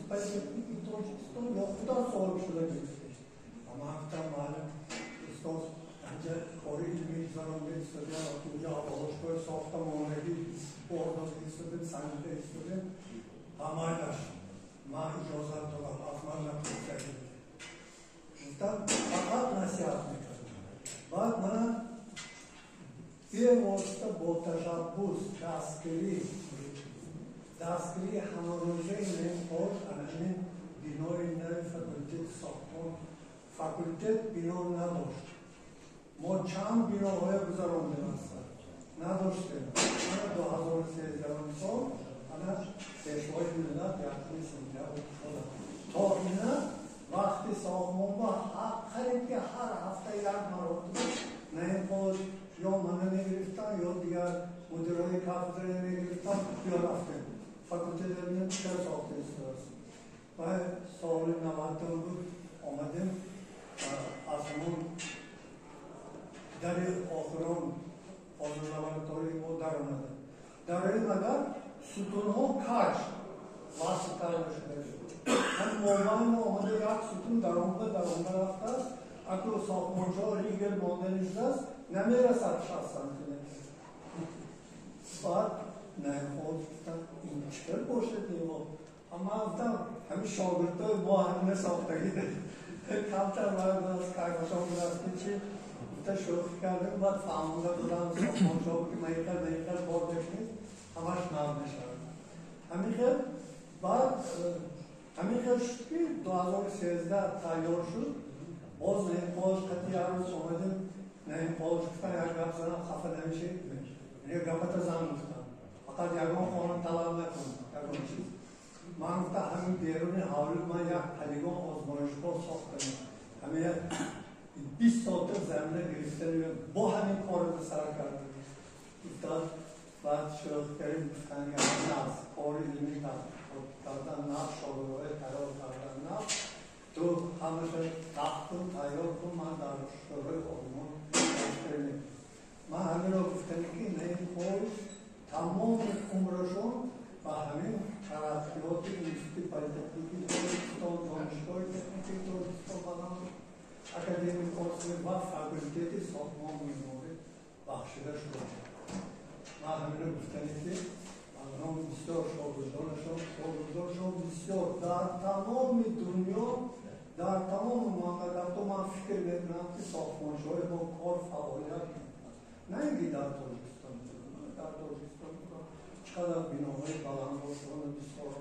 политехники Тоҷикистон ё худат соҳиб шуда гирифтӣ? Ман гуфтам, маълим, устод, инҷа кори илмӣ гузаронда истодем, инҷа оболошгоҳи сохтамонагӣ бор дода истодем, санҷида истодем. Ҳамайлаш, ман иҷозат додам, аз ман напурсагӣ. Гуфтам, фақат насиҳат мекардам. Баъд мана бевосита бо ташаббус, дастгирии ҳамарӯзаи Наимқош ана ҳамин бинои нави факултети сохтмон. Факултет бино надошт. Мо чанд биноҳое гузарондем, аста надоштем. Ана 2013 сол ана Пешвои миллат 1 сентябр кушода. То ина вақти сохтмон ба қариб ки ҳар ҳафта як маротиба Наимқош ё мана мегирифтам, ё дигар мудирои кафедра мегирифтам, ё рафтем факултет, бинем чӣ кар сохта истодааст. Ва соли 90 буд, омадем, аз ҳамон дари охирон ҳозир лабораторияи мо даромадем. Дарои агар сутунҳо каҷ васл карда шуда шуд. Ҳам мобайно омада як сутун даромада рафтааст. Аку сохтмончаҳо ригел монда шудааст, намерасад 60 сантиметр. Баъд Наимқош гуфтам, ин чӣ хел бошад имо? Ман гуфтам, ҳамин шогирдои мо ҳамина сохтагӣ. Камтар аз кайфашон будаст ки чи гуфта шӯхӣ кардем. Баъд фаҳмонда будам сохтмончаҳо ки маиқар маиқар бор мекунед, ҳамаш нав мешавад. Ҳамин хел баъд ҳамин хел шуд ки 2013 тайёр шуд. Боз Наимқош қати як рӯз омадем. Наимқош гуфтам, як гап занам, хафа намешавед? Гапата зан, гуфтам, фақат ягон хона талаб накун, ягон чиз. Ман гуфтам, ҳамин беруни ҳавли ман як полигон озмоишгоҳ сохтам, ҳамин як 20 сотих замина гирифтани бо ҳамин корро сар кардем. Гуфтам, баъд шӯхӣ кардем, гуфтан нағз, кори илмӣ кардан нағз, шогирдҳои тайёр кардан нағз, ту ҳамаша тахт кун, тайёр кун, ман дар Шӯрои Олимон ташкил мекунам. Ман ҳаминро гуфтане ки Наимқош тамоми умрашон ба ҳамин тараққиёти Институти политехники Тоҷикистон, Донишгоҳи техникии Тоҷикистон ба номи академик Осимӣ ва факултети сохтмон меъморӣ бахшида шуда. Ман ҳаминро гуфтане ки аз бисёр шогирдонашон бисёр дар тамоми дунё, дар тамоми мамлакатҳо, ман фикр мекунам ки сохтмончиҳои мо кор фаъолият мекунанд, на ин ки дар Тоҷикистон. Дар Тоҷикистон чӣ қадар биноҳои баландошона бисёр.